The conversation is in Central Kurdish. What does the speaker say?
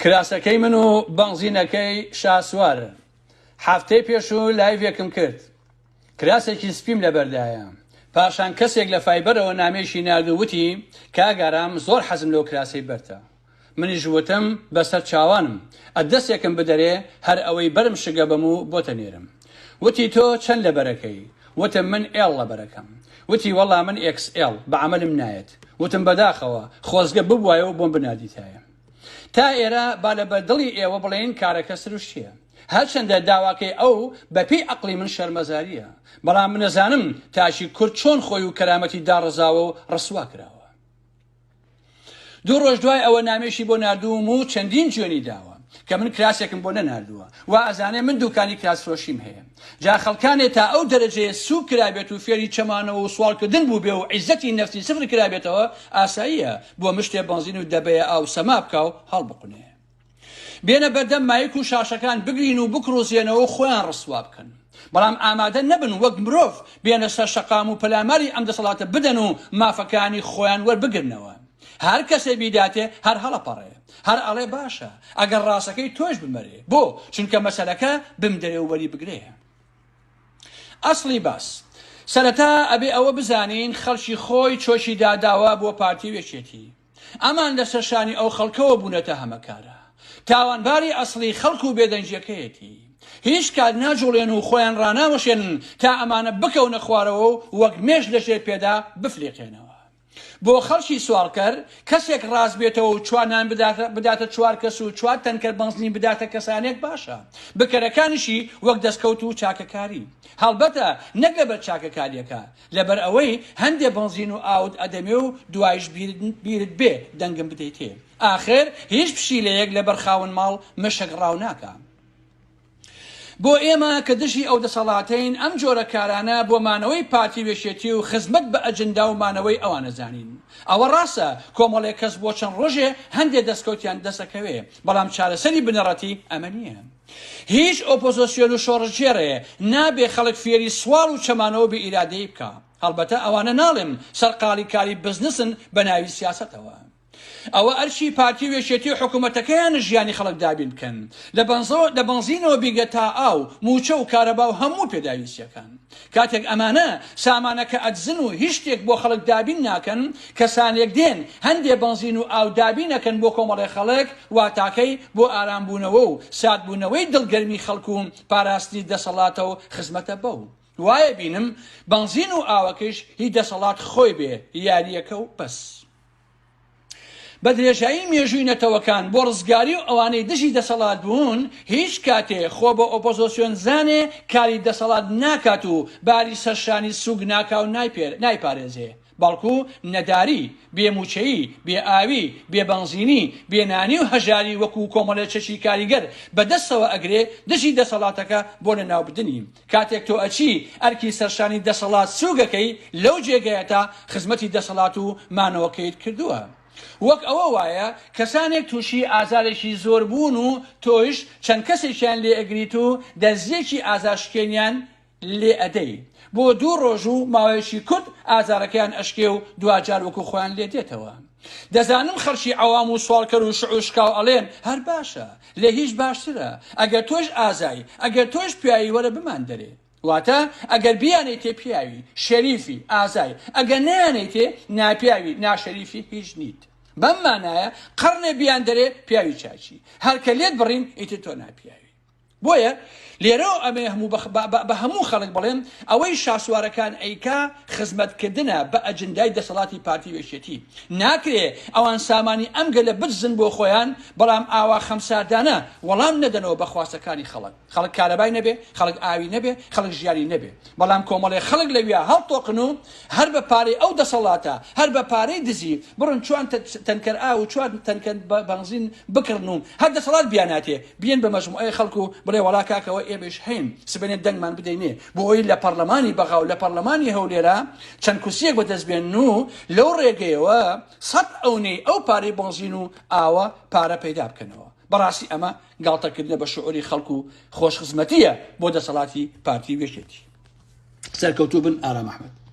کراسەکەی من و بەنزینەکەی شاسوار هەفتەی پێشوو لایڤێکم کرد کراسێکی سپیم لەبەردایە پاشان کەسێک لە فایبەرەوە نامەیەکی نارد و وتی کاک ئارام زۆر حەزم لەو کراسەی بەرتە منیش وتم بەسەر چاوانم ئەدەسێکم بدەرێ هەر ئەوەی بەرم شگەبەم و بۆتە نێرم وتی تۆ چەند لەبەرەکەی وتم من L لەبەرەکەم وتی وەڵا من XL بە عەمەلم نایەت وتم بەداخەوە خۆزگە ببوایە و بۆم بناردیتایە تا ئێرە با لەبەر دڵی ئێوە بڵێین کارەکە سروشتیە هەرچەندە داواکەی ئەو بەپێی ئەقڵی من شەرمەزاریە بەڵام منەزانم تاکی کورد چۆن خۆی و کەرامەتی داڕزاوە و ڕسوا کراوە دوو ڕۆژ دوای ئەوە نامێشی بۆ ناردووم و چەندین جوێنی داوە کە من کراسێکم بۆ نەناردووە وا ئەزانێ من دوکانی کراسفرۆشیم هەیە جا خەڵکانێ تا ئەو دەرەجەیە سوک کرابێت و فێری چەمانەوە و سواڵکردن بووبێ و عیزەتی نەفسی سفر کرابێتەوە ئاساییە بۆ مشتێ بەنزین و دەبەیە ئاو سەما بکا و هەڵبقونێ بێنە بەردەم مایک و شاشەکان بگرین و بکڕوزێنەوە و خۆیان ڕسوا بکەن بەڵام ئامادە نەبن وەک مرۆڤ بێنە سەر شەقام و پەلاماری ئەم دەسەڵاتە بدەن و مافەکانی خۆیان وەربگرنەوە هەر کەسێ بیداتێ هەر هەڵەپەڕێ هەر ئەڵێ باشە ئەگەر ڕاستەکەی تۆش بمەرێ بۆ چونکە مەسەلەکە بمدەرێ و وەری بگرێ ئەسڵی باس سەرەتا ئەبێ ئەوە بزانین خەڵکی خۆی چۆکی داداوە بۆ پارتی و یەکێتی ئەمان لەسەر شانی ئەو خەڵکەوە بوونەتە هەمەکارە. تاوانباری ئەسڵی خەڵک و بێدەنگیەکەیەتی. هیچ کات ناجوڵێن و خۆیان ڕاناوەشێنن تا ئەمانە بکەونە خوارەوە و وەک مێش لەژێر پێدا بفلیقێنەوە. بۆ خەڵکی سواڵکەر کەسێک ڕاست بێتەوە و چوار نان بداتە چوار کەس و چوار تەنکەر بەنزین بداتە کەسانێک باشە. بکەرەکانیشی وەک دەستکەوت و چاکەکاری. هەڵبەتە نەک لەبەر چاکەکاریەکە، لەبەر ئەوەی هەندێ بەنزین و ئاوت ئەدەمێ و دوایش بیرت بێ دەنگم بدەیتێ. ئاخر هیچ پشیلەیەک لەبەر خاوەن ماڵ مشک ڕاو ناکا. بۆ ئێمە کە دژی ئەو دەسەڵاتەین ئەم جۆرە کارانە بۆ مانەوەی پارتی و یەکێتی و خزمەت بە ئەجندا و مانەوەی ئەوان ئەزانین. ئەوە ڕاستە کۆمەڵێ کەس بۆ چەند ڕۆژێ هەندێ دەسکەوتیان دەسەکەوێ بەڵام چارەسەری بنەڕەتی ئەمە نییە. هیچ ئۆپۆزۆسیۆن و شۆڕشگێڕێ نابێ خەڵک فێری سواڵ و چەمانەوە بێ ئیرادەیی بکا. هەڵبەتە ئەوانە ناڵێم سەرقاڵی کاری بزنسن بە ناوی سیاسەتەوە. ئەوە ئەرکی پارتی و یەکێتی و حکومەتەکەیانە ژیانی خەڵک دابین بکەن لە بەنزینەوە بیگە تا ئاو، مووچە و کارەبا و هەموو پێداویستیەکان. کاتێک ئەمانە سامانەکە ئەدزن و هیچ شتێک بۆ خەڵک دابین ناکەن، کەسانێک دێن هەندێ بەنزین و ئاو دابین ئەکەن بۆ کۆمەڵێ خەڵک، واتاکەی بۆ ئارامبوونەوە و ساردبوونەوەی دڵگەرمی خەڵک و پاراستنی دەسەڵاتە و خزمەتە بەو. وایە بینم بەنزین و ئاوەکەیش هی دەسەڵات خۆی بێ یارییەکە و بەس. بە درێژایی مێژووی نەتەوەکان بۆ ڕزگاری و ئەوانەی دژی دەسەڵات بوون هیچ کاتێ خۆ بە ئۆپۆزۆسیۆن زانێ کاری دەسەڵات ناکات و باری سەر شانی سوک ناکا و نایپارێزێ بەڵکو نەداری، بێ موچەیی، بێ ئاوی، بێ بەنزینی، بێ نانی و هەژاری وەکو کۆمەڵێ چەکی کاریگەر بە دەستەوە ئەگرێ دژی دەسەڵاتەکە بۆ لەناوبردنی. کاتێک تۆ ئەچی ئەرکی سەرشانی دەسەڵات سوگەکەی لەو جێگەیەتا خزمەتی دەسەڵات و مانەوەکەیت کردووە. وەک ئەوە وایە کەسانێک توشی ئازارێکی زۆر بوون و تۆیش چەند کەسێکیان لێ ئەگریت و دەرزیەکی ئازارشکێنیان لێ ئەدەی بۆ دوو ڕۆژ و ماوەیەکی کورت ئازارەکەیان ئەشکێ و دواجار وەکو خۆیان لێ دێتەوە. دەزانم خەڵکی عەوام و سواڵکەر و شعور شکاو ئەڵێن هەر باشە، لە هیچ باشترە، ئەگەر تۆش ئازای، ئەگەر تۆش پیاوی وەرە بماندەرێ. واتە ئەگەر بیانەیتێ پیاوی، شەریفی، ئازای، ئەگەر نەیانەیتێ ناپیاوی، ناشەریفی هیچ نیت. بەم مانایە قەڕنێ بیاندەرێ پیاوی چاکی، هەر کە لێت بڕین ئیتر تۆ ناپیاوی. بۆیە لێرەوە ئەمەیە هەموو بە هەموو خەڵک بڵێم ئەوەی شاسوارەکان ئەیکا خزمەتکردنە بە ئەجندای دەسەڵاتی پارتی و یەکێتی ناکرێ ئەوان سامانی ئەم گەلە بدزن بۆ خۆیان بەڵام ئاوا خەمساردانە وەڵام نەدەنەوە بە خواستەکانی خەڵک خەڵک کارەبای نەبێ خەڵک ئاوی نەبێ خەڵک ژیانی نەبێ بەڵام کۆمەڵێ خەڵک لەویا هەڵتۆقن و هەر بە پارەی ئەو دەسەڵاتە، هەر بە پارەی دزی، بڕۆن چوان تەنکەر ئاو و چوار تەنکەر بەنزین بکڕن و هەر دەسەڵات بیاناتێ، بیەن بە مەجموعەی خەڵک و بڵێ وەڵا کاکە ئەوە ئێمەیش هەین، سبەینێ دەنگمان بدەینێ، بۆ ئەوەی لە پەڕلەمانی بەغا و لە پەڕلەمانی هەولێرا چەند کورسییەک بەدەست بێنن و لەو ڕێگەیەوە سەت ئەونەی ئەو پارەی بەنزین و ئاوە پارە پەیدا بکەنەوە. بەڕاستی ئەمە گاڵتەکردنە بە شعوری خەڵک و خۆشخزمەتییە بۆ دەسەڵاتی پارتی و یەکێتی. سەرکەوتوو بن ئارام ئەحمەد.